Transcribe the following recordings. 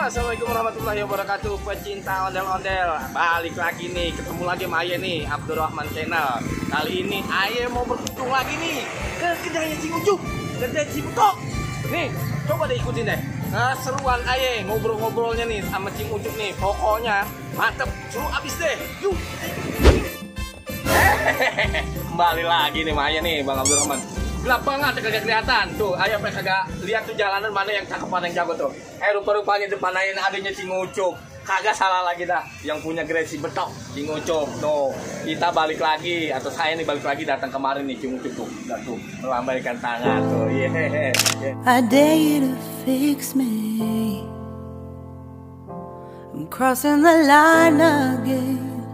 Assalamualaikum warahmatullahi wabarakatuh. Pecinta ondel-ondel, balik lagi nih, ketemu lagi sama Aye nih, Abdurrahman Channel. Kali ini Aye mau berkunjung lagi nih ke kedainya Cing Ucup, kedai Cibutok. Nih, coba deh ikutin deh seruan Aye ngobrol-ngobrolnya nih sama Cing Ucup nih. Pokoknya mantep, seru abis deh. Yuk. Kembali lagi nih sama Aye nih, Bang Abdurrahman. Gelap banget, kagak kelihatan. Tuh, Ayo kagak lihat tuh jalanan mana yang cakep, mana yang jago tuh. Rupa-rupanya depan Ayo adanya Cing Ucup. Kagak salah lagi dah, yang punya gerai Cibutok, Cing Ucup. Tuh, kita balik lagi, atau saya nih balik lagi datang kemarin nih Cing Ucup tuh. Udah tuh, melambaikan tangan tuh. Yeah. I dare you to fix me. I'm crossing the line again,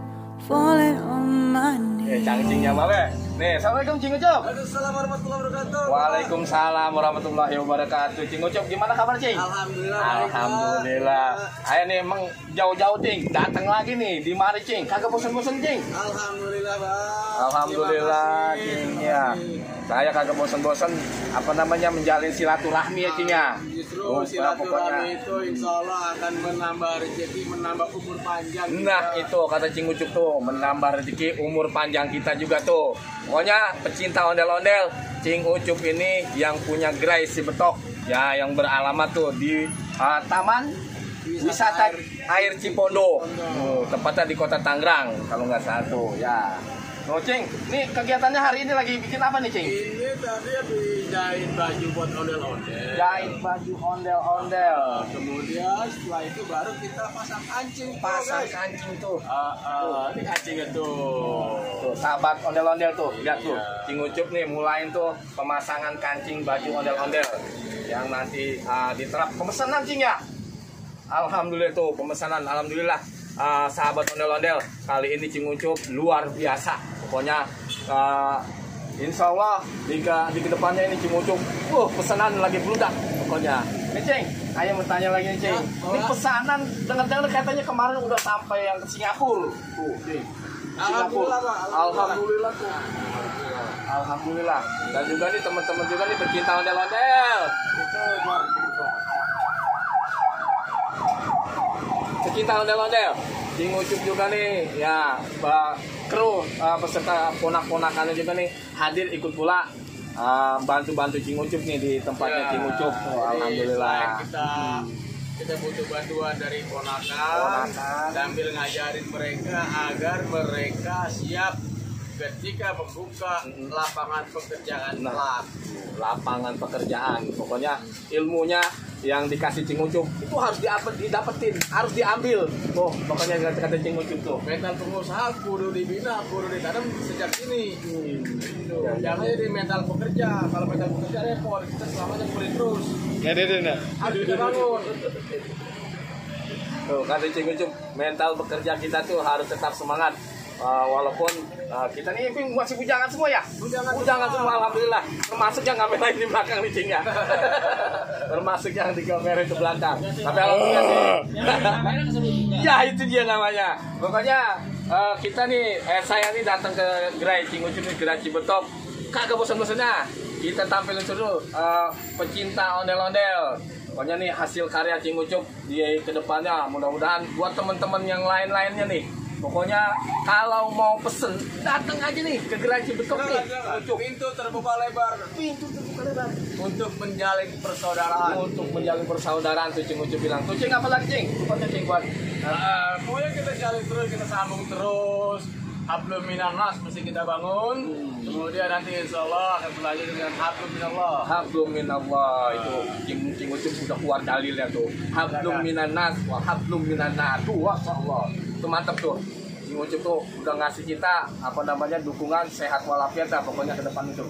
falling on my knees. Cangcingnya Babe. Nih, Assalamualaikum Cing Ucup. Waalaikumsalam warahmatullahi wabarakatuh. Waalaikumsalam warahmatullahi wabarakatuh. Cing Ucup, gimana kabar Cing? Alhamdulillah. Alhamdulillah. Ayo nih emang jauh-jauh Cing, datang lagi nih di mari Cing. Kagak bosan-bosan Cing. Alhamdulillah Bang. Alhamdulillah Cing ya. Saya kagak bosan-bosan menjalin silaturahmi ya Cing ya. Justru silaturahmi itu insya Allah akan menambah rezeki, menambah umur panjang. Nah itu kata Cing Ucup tuh, menambah rezeki umur panjang kita juga tuh. Pokoknya pecinta ondel-ondel, Cing Ucup ini yang punya gerai Cibutok ya, yang beralamat tuh di Taman Wisata Air Cipondo. Tepatnya di Kota Tangerang kalau nggak salah tuh ya. Oh Cing, nih kegiatannya hari ini lagi bikin apa nih Cing? Ini tadi dijahit baju buat ondel-ondel. Jahit baju ondel-ondel. Kemudian setelah itu baru kita pasang kancing. Pasang kancing tuh. Ini kancingnya tuh. Tuh, sahabat ondel-ondel tuh, lihat tuh. Iya. Cing Ucup nih mulain tuh pemasangan kancing baju ondel-ondel yang nanti diterap pemesanan Cing ya. Alhamdulillah tuh pemesanan, alhamdulillah. Sahabat ondel-ondel, kali ini Cing Ucup luar biasa. Pokoknya insya Allah di kedepannya ini Cing Ucup pesanan lagi bludak pokoknya. Nih Cing, Ayo mau tanya lagi nih Cing. Ini pesanan dengar-dengar katanya kemarin udah sampai yang ke Singapura. Tuh, Cing. Alhamdulillah, Pak. Alhamdulillah tuh. Alhamdulillah. Dan juga nih teman-teman juga nih pecinta ondel-ondel. Pecinta ondel-ondel, Cing Ucup juga nih ya, kru peserta ponak-ponakannya juga nih hadir ikut pula bantu-bantu Cing Ucup nih di tempatnya Cing Ucup. Alhamdulillah. Kita butuh bantuan dari ponakan sambil ngajarin mereka agar mereka siap ketika membuka lapangan pekerjaan kelak. Lapangan pekerjaan, pokoknya ilmunya yang dikasih Cing Ucup itu harus didapetin, harus diambil. Pokoknya kata Cing Ucup tuh. Mental pengusaha kudu dibina, kudu ditanam sejak ini. Jangan jadi mental pekerja. Kalau mental pekerja repot, kita selamanya kulit terus. Harus kita bangun. Tuh kata Cing Ucup, mental bekerja kita tuh harus tetap semangat. Walaupun kita nih masih bujangan semua ya. Bujangan semua alhamdulillah. Termasuk yang ngambil lain di belakang nih Cing ya. Termasuk yang di kamera itu belakang. Tapi alhamdulillah sih. Ya itu dia namanya. Pokoknya kita nih saya nih datang ke gerai Cing Ucup nih, gerai Cibutok. Kagak bosan-bosannya. Kita tampilin dulu pecinta ondel-ondel. Pokoknya nih hasil karya Cing Ucup di kedepannya mudah-mudahan buat teman-teman yang lain-lainnya nih. Pokoknya kalau mau pesen datang aja nih ke gerai Cibutok nih. Pintu terbuka lebar. Untuk menjalin persaudaraan. Untuk menjalin persaudaraan tuh Cing Ucup bilang. Tuh Cing apa lagi Cing? Pokoknya Cing buat. Pokoknya kita jalin terus, kita sambung terus. Hablum minan nas mesti kita bangun. Kemudian nanti insya Allah akan berlanjut dengan hablum minallah. Hablum minallah itu Cing Ucup sudah keluar dalilnya tuh. Hablum minan nas wa hablum minan nar. Tuh masyaallah. Itu mantap tuh. Cing Ucup tuh udah ngasih kita dukungan sehat walafiat lah pokoknya ke depan itu.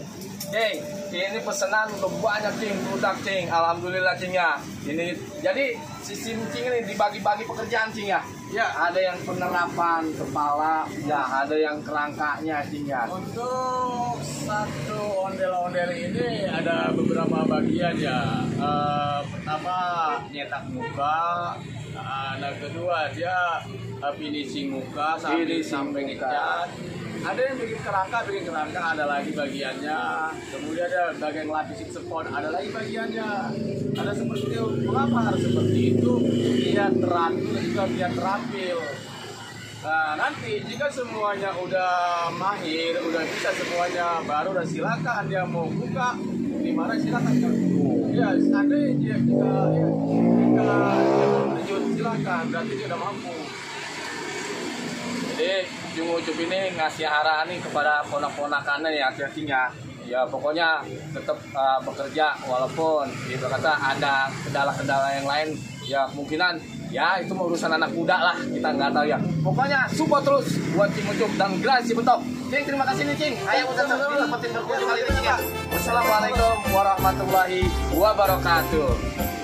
Cing, ini pesanan udah banyak Cing, produk Cing. Alhamdulillah Cing ya. Ini jadi sistem Cing ini dibagi-bagi pekerjaan Cing ya. Ya, ada yang penerapan kepala, ya ada yang kerangkanya Cing ya. Untuk satu ondel-ondel ini ada beberapa bagian ya. Pertama nyetak muka. Nah kedua dia finishing muka sampai ngecat. Ada yang bikin kerangka ada lagi bagiannya. Kemudian ada bagian lapisin spon, ada lagi bagiannya. Ada seperti itu. Mengapa harus seperti itu? Biar teratur dan juga biar terampil. Nah, nanti jika semuanya udah mahir, udah bisa semuanya, baru udah silakan dia mau buka di mana silakan. Ya, ada jika dia mau terjun silakan, berarti dia udah mampu. Jadi Jung Ucup ini ngasih arahan nih kepada ponak-ponakannya ya akhirnya. Ya pokoknya tetap bekerja walaupun gitu kata ada kendala-kendala yang lain ya kemungkinan ya itu urusan anak muda lah, kita nggak tahu ya. Pokoknya support terus buat Jung Ucup dan Generasi Bentok. Cing, terima kasih nih Cing. Ayo kita berkunjung kali ini Cing ya. Wassalamualaikum warahmatullahi wabarakatuh.